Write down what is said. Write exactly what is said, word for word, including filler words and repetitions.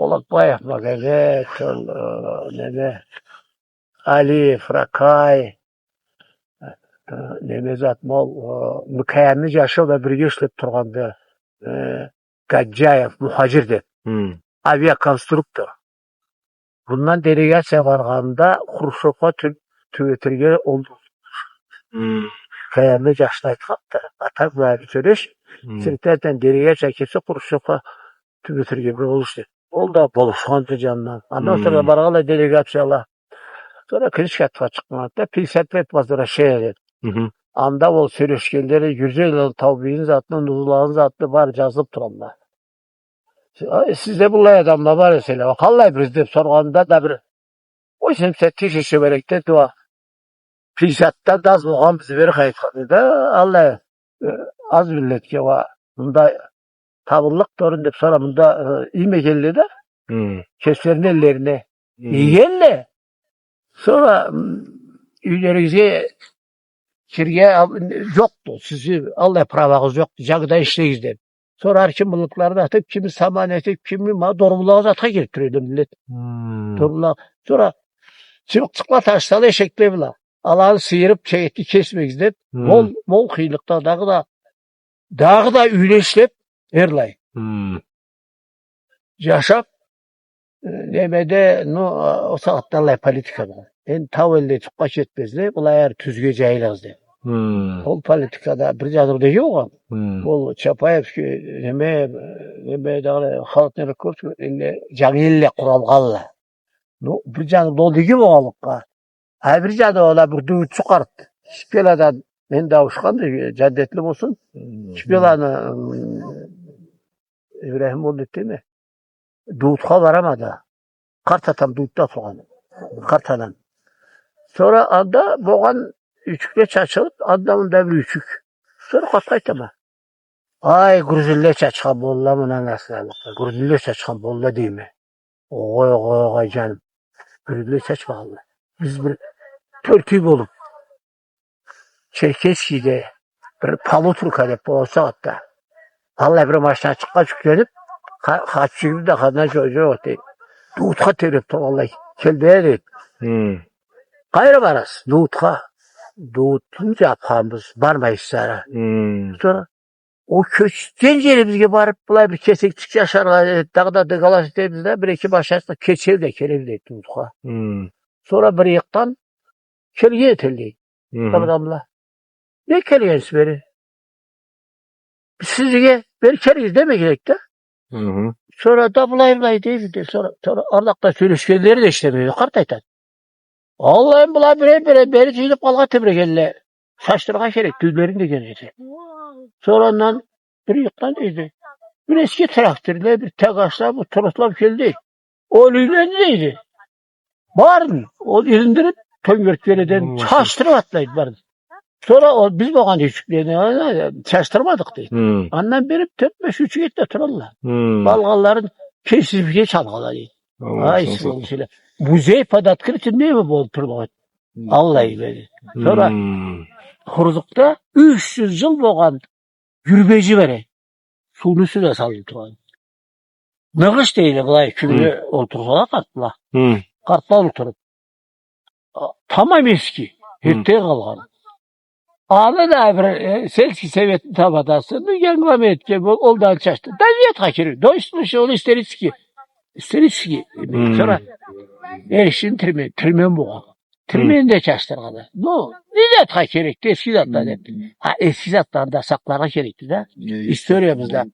Болотбаев Магомет, ол, э, неме, Алиев Ракай, э, неме зат, ол, э, Микаянны джашы бла бирге ишлеб тургъанды, э, Гаджаев Мухаджир деб, авиаконструктор. Мындан делегация баргъанда Хрущёвха тюб-, тюбетерге ол Микаянны джашына айтханды. Атанг бла бир сёлеш, секретарь делегация келсе, Хрущёвха тюбетерге бир болуш деб. Ол да болушханды джанындан. Андан сора баргъанла делегацияла. Сора книжка атха чыкъгъанды да, «Пятьдесят лет возвращения» деб. Анда ол сёлешгенлери, Гюрджиевланы, Таубийни затны, Нузулланы затны бары джазылыб туралла. «Ай, сизде быллай адамла бар эселе, къаллай бир?» деб соргъанда да бир, восемьдесят тысяч чеберекде туа. Пятьдесятдан да аз болгъан биз бери къайтхан да, аллай, э, аз миллетге уа мында табыллыкъ турун деб, сора мында, э, иймей келле да, кеслерини эллерине ийгенле. Сора, м, юйлеригизге кирирге, а, джокъду, сизни аллай правагъыз джокъду, джангыдан ишлегиз деб. Сора хар ким быллыкъларын атыб, кими саман этиб, кими ма-, дорбулагъа затха кириб тура эди миллет. Дорбула-, сора чыбыкъчыкъла, ташла, эшекли бла. Аланы сыйырыб, чегетни кесмегиз деб, мол, мол къыйынлыкъда дагъыда, дагъыда юйле ишлеб, эрлай джашаб, э, немеде, ну, а, ол сагъатда аллай политика бар. Энди тау элде джукъгъа кетмезле, былай ары тюзге джайылыгъыз деб. Ол политикада бир джаны ол деги болгъан. Ол Чапаевский, неме, неме, дагъыда халкъ не рекорд, энди джангы элле къуралгъанла. Ну, бир джаны ол деги болгъанлыкъгъа. А бир джаны ол а бир дуутчу къарт. Шпеладан, мен да ауушханды, джандетли болсун. Шпеланы, м, Ибрахим болду деме. Дуутха барама да. Къарт атам дуутда тургъан. Къарт анам. Сора анда болгъан ючюкле чачылыб, анда-мында бир ючюк. Сора къартха айтама. Ай, грузинле чачхан болла мындан асылыкъгъа. Грузинле чачхан болла дейме. Огъай, огъай, огъай, джаным. Грузинле чачмагъанла. Биз бир тёрт юй болуб, Черкесскийде бир полуторка деб болса атта. Аллай бир машиначыкъгъа джюклениб, ха-, хаччыгыбыз да ханна джо-, джокъ эди. Дуутха тебреб тургъанлай келди, дейди. Къайры барасыз? Дуутха. Дуутну джабханбыз, бармайбыз ары. Сора ол кёчген джерибизге барыб, былай бир кесекчик джашаргъа, э, дагъыда договор этебиз да, бир-эки машиначыкъ кечебиз да келебиз, дейди, Дуутха. Сора бир ыйыкъдан келген этелле, дейди, адамла. Не келгенсиз бери? Биз сизге бери келигиз деме керек да. Сора да былай-былай дейди да, сора, сора ардакъда сёлешгенлери да ишлемейди, къарт айтады. Аллахым, была бирер-бирер бери джыйылыб алгъа тебрегенле. Чачдырыргъа керекди юйлерин деген эди. Сора андан бир ыйыкъдан дейди, бир эски трактор бла, бир тагашла, бу тросла келди. Ол юйлени дейди. Барын ол илиндириб, тёнгертгенледен чачдырыб атлайды барын. Сора ол биз болгъан ючюклени, а, чачдырмадыкъ дейди. Андан бериб тёрт-беш ючюк этди да туралла. Алгъанларын кесибизге чалгъанла дейди. Ай, сен сора. Музей под открытым неме болуб турмагъан. Аллай бери. Сора Хурзукда юч джюз джыл болгъан гюрбеджи бар эди. Сууну юсюне салыныб тургъан. Ныгъыш дейди, былай кюлге олтурсала къартла. Къартла олтуруб. А, тамам эски. Эртден къалгъан. Аны да бир, э, сельский советни тамадасы, ну, англамай этген, ол, ол да чачды. Да не этха керек. До исторический, исторический. Сора эшикни тирмен, тирмен болгъан. Тирмени да чачдыргъанла. Ну, не затха керекди эски затла деб. А эски затланы да сакъларгъа керекди да. Историябызда.